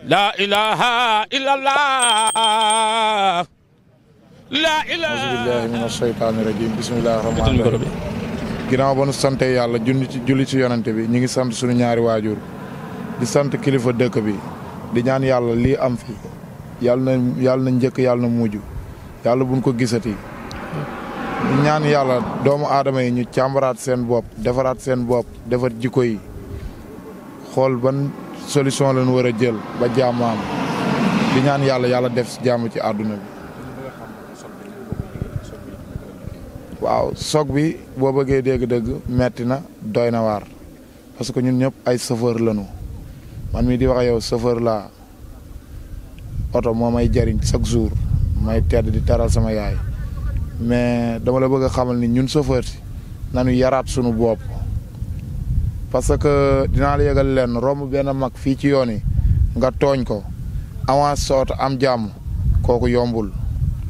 La ilaha illallah. La ilaha. Auzu billahi mina shaytaani rajim. Bismillahir rahmanir rahim. Ginnaaw ba nu sante yàlla julli ci yonante bi ñu ngi sant suñu ñaari waajur di sant kilifa dëkk bi di ñaan yàlla lii am fi yàlla na njëkk yàlla na mujj yàlla buñ ko gisati. di ñaan yàlla doomu aadama yi ñu càmbaraat seen bopp defaraat seen bopp defar jikko yi xool ban solution lañu war a jël ba jàmm am di ñaan yàlla def si jàmm ci àdduna bi. waaw soog bi boo bëggee dégg-dëgg metti na doy na waar parce que ñun ñëpp ay chauffeur lañu man mii di wax yow chauffeur laa oto moo may jariñ chaque jour may tedd di taral sama yaay mais dama la bëgg a xamal ni ñun chauffeur si nañu yaraat sunu bopp parce que dinaa la yëgal leen romb benn mag fii ci yoon yi nga tooñ ko avance sa oto am jàmm kooku yombul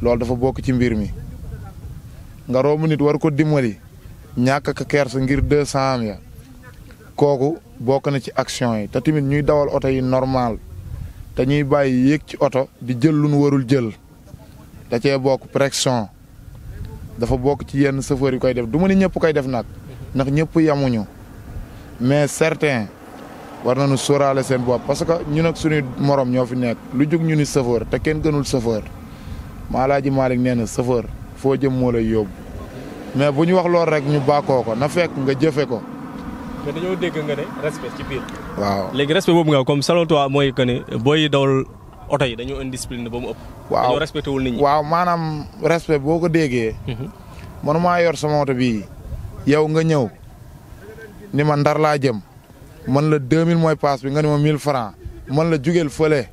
loolu dafa bokk ci mbir mi nga romb nit war ko dimbali ñàkk ka kersa ngir 200 am ya kooku bokk na ci action yi te tamit ñuy dawal oto yi normal te ñuy bàyyi yéeg ci oto di jël lu nu warul jël da cee bokk pression dafa bokk ci yenn chauffeur yi koy def du ma ni ñëpp koy def nag ndax ñëpp yamuñu mais certains war nañu sóoraale seen bopp parce que ñun ak suñu morom ñoo fi nekk lu jóg ñu ni chauffeur te kenn gënul chauffeur Maalaaji Malick nee na chauffeur foo jëm moo lay yóbbu mais bu ñu wax loolu rek ñu bàkkoo ko na fekk nga jëfe ko. mais dañoo dégg nga ne respect ci biir. waaw léegi respect boobu nga comme selon toi mooy que ne booy dawal oto yi dañoo indiscipline ba mu ëpp. waaw dañoo respecté wul nit ñi. waaw maanaam respect boo ko déggee. mënumaa yor sama oto bii yow nga ñëw ni ma Ndar laa jëm man la 2000 mooy paas bi nga ni ma 1000 francs man la jugeel fële.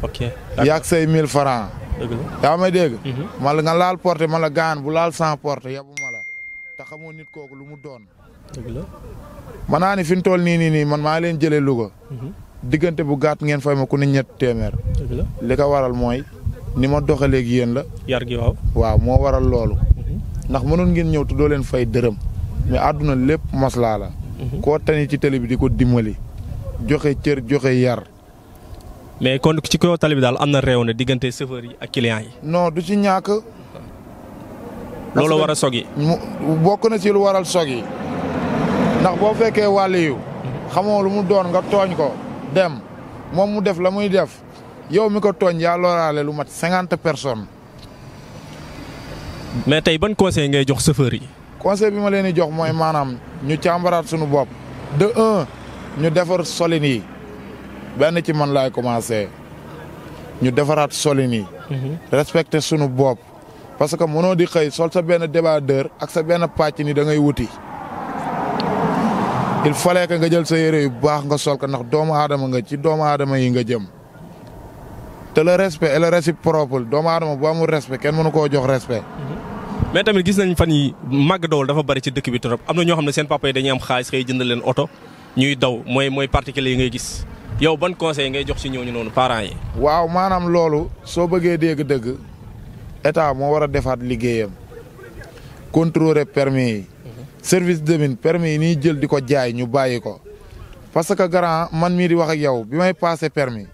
ok yàgg say 1000 francs. dëgg la yaa may dégg. man la nga laal porté man la gaan bu laal sans porté yabu ma la te xamoo nit kooku lu mu doon. dëgg la. man naa ni fi mu toll nii man maa leen jëlee Louga. diggante bu gàtt ngeen fay ma ku ne ñett téeméer. dëgg la li ko waral mooy ni ma doxalee ak yéen la. yar gi waaw. waaw moo waral loolu. ndax mënoon ngeen ñëw te doo leen fay dërëm. mais àdduna lépp maslaa la. koo tani ci télé bi di ko dimbali. joxe cër joxe yar. mais kon ci kaw tali bi daal am na réew ne diggante chauffeur yi ak client yi. non du ci ñàkk. loolu war a sog yi. bokk na ci lu waral sog yi. ndax boo fekkee wàll yu xamoo lu mu doon nga tooñ ko dem moom mu def la muy def yow mi ko tooñ yaa looraale lu mat 50 personnes. mais tey ban conseil ngay jox chauffeur yi. conseil bi ma leen di jox mooy maanaam ñu càmbaraat suñu bopp de un ñu defar solin yi benn ci man laay commencé ñu defaraat solin yi. respecté suñu bopp parce que mënoo di xëy sol sa benn débardeur ak sa benn pàcc ni da ngay wuti. il fallait que nga jël sa yére yu baax nga sol ko ndax doomu aadama nga ci doomu aadama yi nga jëm te le respect et le réciproque doomu aadama bu amul respect kenn mënu koo jox respect. mais tamit gis nañ fan yi màgg dawal dafa bari ci dëkk bi trop am na ñoo xam ne seen papa yi dañuy am xaalis xëy jënd leen oto ñuy daw mooy particulier yi ngay gis yow ban conseil ngay jox ci ñooñu noonu parents yi. waaw maanaam loolu soo bëggee dégg dëgg état moo war a defaat liggéeyam contrôler permis yi. service de mine permis yi nii jël di ko jaay ñu bàyyi ko parce que grand man mii di wax ak yow bi may passé permis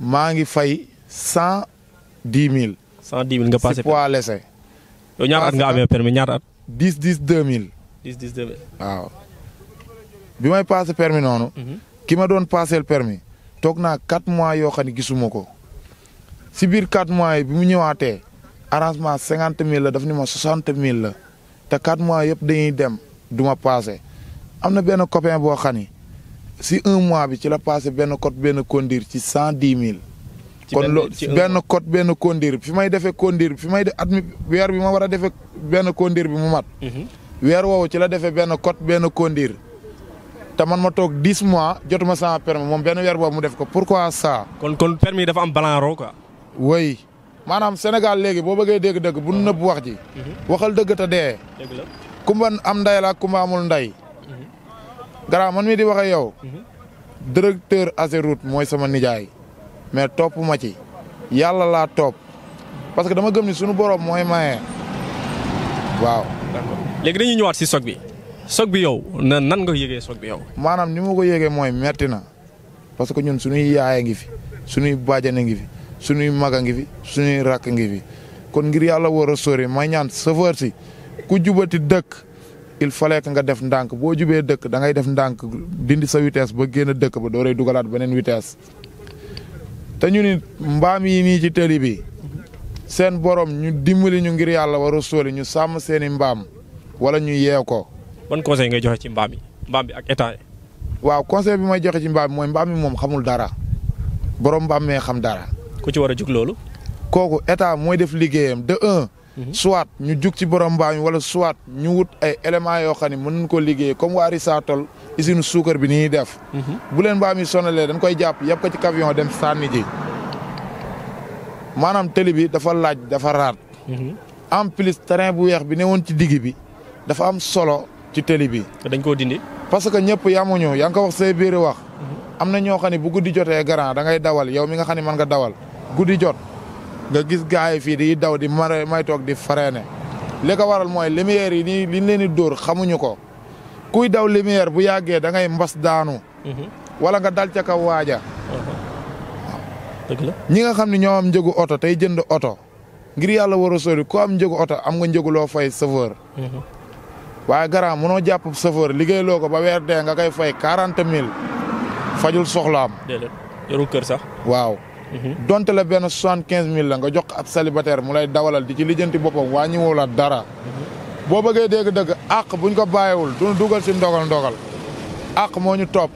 maa ngi fay 110 000. 110 000 nga passé si poids laissé. yow ñaata at nga amee permis ñaata at. 10 2000. 10 2000. waaw bi may passé permis noonu. ki ma doon passé permis toog naa 4 mois yoo xam ne gisuma ko si biir 4 mois yi bi mu ñëwaatee. arrangement 50 000 la daf ni ma 60 000 la te 4 mois yëpp dañuy dem du ma passé am na benn copain boo xam ni si 1 mois bi ci la passé benn code benn conduire ci 110 000. kon loolu benn code benn conduire fi may defee conduire fi may de at mi weer bi ma war a defee benn conduire bi mu mat. weer woowu ci la defee benn code benn conduire te man ma toog 10 mois jotuma sama permis moom benn weer boobu mu def ko pourquoi ça. kon permis dafa am blanc quoi. oui. maanaam Sénégal léegi boo bëggee dégg dëgg bu nëbb wax ji. waxal dëgg te dee. dëgg la kumba am nday la kumba amul nday. gara man mii di wax ak yow. directeur Ageroute mooy sama nijaay. mais topp ma ci. yàlla laa topp. parce que dama gëm ni sunu borom mooy maye. waaw. d'accord léegi dañuy ñëwaat si soog bi soog bi yow nan nga yëgee soog bi yow. maanaam ni ma ko yëgee mooy metti na parce que ñun suñuy yaay a ngi fi suñuy bàjjan a ngi fi suñuy mag a ngi fi suñuy rakk ngi fi kon ngir yàlla war a sori may ñaan chauffeur si ku jubati dëkk il fallait que nga def ndànk boo jubee dëkk da ngay def ndànk dindi sa vitesse ba génn dëkk ba dooree dugalaat beneen vitesse te ñu ni mbaam yi nii ci tëli bi seen borom ñu dimbali ñu ngir yàlla war a sóoli ñu sàmm seeni mbaam wala ñu yeew ko. ban conseil ngay joxe ci mbaam bi ak état yi. waaw conseil bi may joxe ci mbaam bi mooy mbaam mi moom xamul dara borom mbaam mee xam dara. ku ci war a jug loolu. kooku état mooy def liggéeyam de un. soit ñu jug ci borom mbaam mi wala soit ñu wut ay éléments yoo xam ne mën nañu ko liggéey comme waa Risatol usine suukar bi ni ñuy def. bu leen mbaam yi sonalee dañ koy jàpp yëpp ko ci camion dem sànni ji. maanaam tëli bi dafa laaj dafa raat. en plus terrain bu weex bi ne woon ci digg bi dafa am solo ci tëli bi. dañ koo dindi. parce que ñëpp yamuñu yaa ngi ko wax say biir wax. am na ñoo xam ne bu guddi jotee garant da ngay dawal yow mi nga xam ne mën nga dawal guddi jot nga gis gars yi fii di daw di may toog di freiné li ko waral mooy lumière yi nii liñ leen di dóor xamuñu ko kuy daw lumière bu yàggee da ngay mbas daanu. wala nga dal ca kaw waaja. dëgg la ñi nga xam ne ñoo am njëgu oto tey jënd oto ngir yàlla war a sori ku am njëgu oto am nga njëgu loo fay chauffeur. waaye garant mënoo jàpp chauffeur liggéeyloo ko ba weer dee nga koy fay 40 000 fajul soxlaam. déedéet yorul kër sax. waaw. donte la benn 75 000 la nga jox ab célibataire mu lay dawalal di ci lijjanti boppam wàññiwoo la dara. boo bëggee dégg-dëgg àq buñ ko bàyyiwul duñu dugal si ndogal àq moo ñu topp.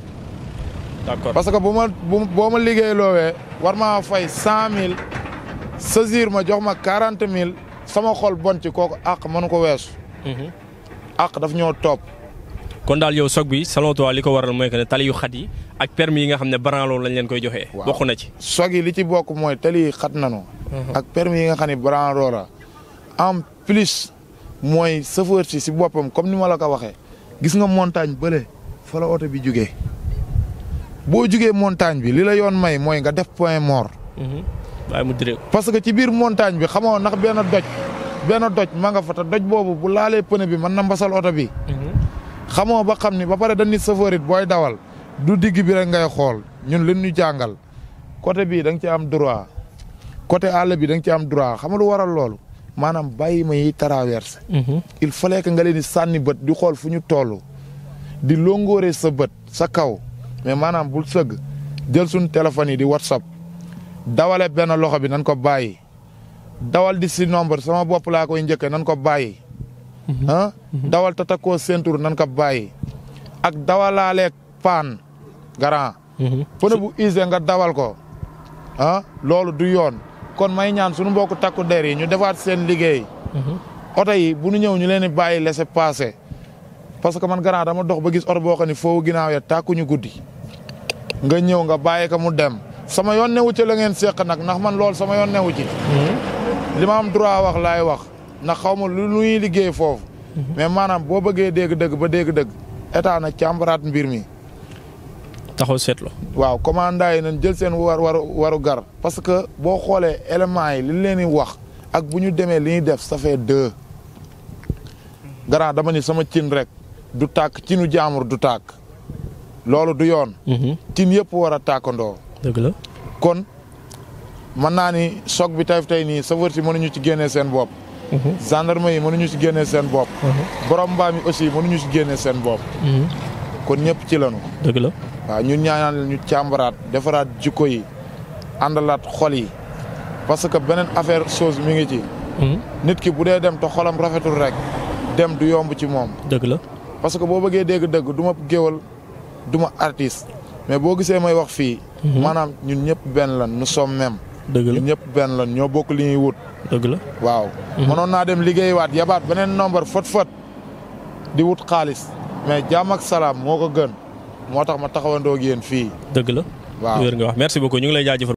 d'accord parce que boo ma liggéeyloowee war maa fay 100 000 saisir ma jox ma 40 000 sama xol bon ci kooku àq mënu ko weesu. àq daf ñoo topp. kon daal yow soog bi selon toi li ko waral mooy que ne tali yu xat yi ak permis yi nga xam ne branlo lañ leen koy joxee. waaw bokk na ci. soog yi li ci bokk mooy tali yi xat nanu ak permis yi nga xam ne branlo la en plus mooy chauffeur si boppam comme ni ma la ko waxee gis nga montagne bële fa la oto bi jugee boo jugee montagne bi li la yoon may mooy nga def point mort. waaye mu diree parce que ci biir montagne bi xamoo ndax benn doj ma nga fa te doj boobu bu laalee pneu bi mën na mbasal oto bi. xamoo ba xam ni ba pare dañ ni chauffeur it booy dawal du digg bi rek ngay xool ñun li ñu jàngal côté bii da nga ci am droit côté àll bi da nga ci am droit xam nga lu waral loolu maanaam bàyyi ma yi traversé. il fallait que nga leen di sànni bët di xool fu ñu toll di longoore sa bët sa kaw mais maanaam bul sëgg jël suñu téléphone yi di whatsapp dawale benn loxo bi nan ko bàyyi dawal di si nombre sama bopp laa koy njëkkee nan ko bàyyi. dawal tatakoo ceinture nan ko bàyyi ak dawalaaleeg paan garant pneu bu usé nga dawal ko loolu du yoon kon may ñaan suñu mbokku takku der yi ñu defaat seen liggéey oto yi bu ñu ñëw ñu leen di bàyyi laisser passer parce que man garant dama dox ba gis oto boo xam ne foofu ginnaaw ya tàkkuñu guddi nga ñëw nga bàyyi ko mu dem sama yoon newu ci la ngeen seq nag ndax man loolu sama yoon newu ci li ma am droit wax laay wax ndax xaw ma lu ñuy liggéey foofu mais maanaam boo bëggee dégg-dëgg ba dégg-dëgg état na càmbaraat mbir mi. taxaw seetlu. waaw commandant yi nañ jël seen waru gar parce que boo xoolee éléments yi li leen di wax ak bu ñu demee li ñuy def ça fait 2. garant dama ni sama cin rek du tàkk cinu jaamur du tàkk loolu du yoon. cin yëpp war a tàkkandoo. dëgg la kon mën naa ni choc bi tey nii chauffeur si mënuñu ci génnee seen bopp. gendarme yi mënuñu ci génnee seen bopp. borom mbaam yi aussi mënuñu ci génnee seen bopp. kon ñëpp ci lañu. dëgg la waaw ñun ñaanal ñu càmbaraat defaraat jikko yi àndalaat xol yi parce que beneen affaire chose mi ngi ci. nit ki bu dee dem te xolam rafetul rek dem du yomb ci moom. dëgg la parce que boo bëggee dégg-dëgg du ma géwal du ma artiste mais boo gisee may wax fii. maanaam ñun ñëpp benn lan nous sommes même. dëgg la ñun ñëpp benn lan ñoo bokk li ñuy wut. dëgg la waaw. mënoon naa dem liggéeywaat yabaat beneen nombre fët di wut xaalis mais jàmm ak salaam moo ko gën moo tax ma taxawandoo ak yéen fii. dëgg la. waaw wér nga wax merci beaucoup ñu ngi lay jaajëfal.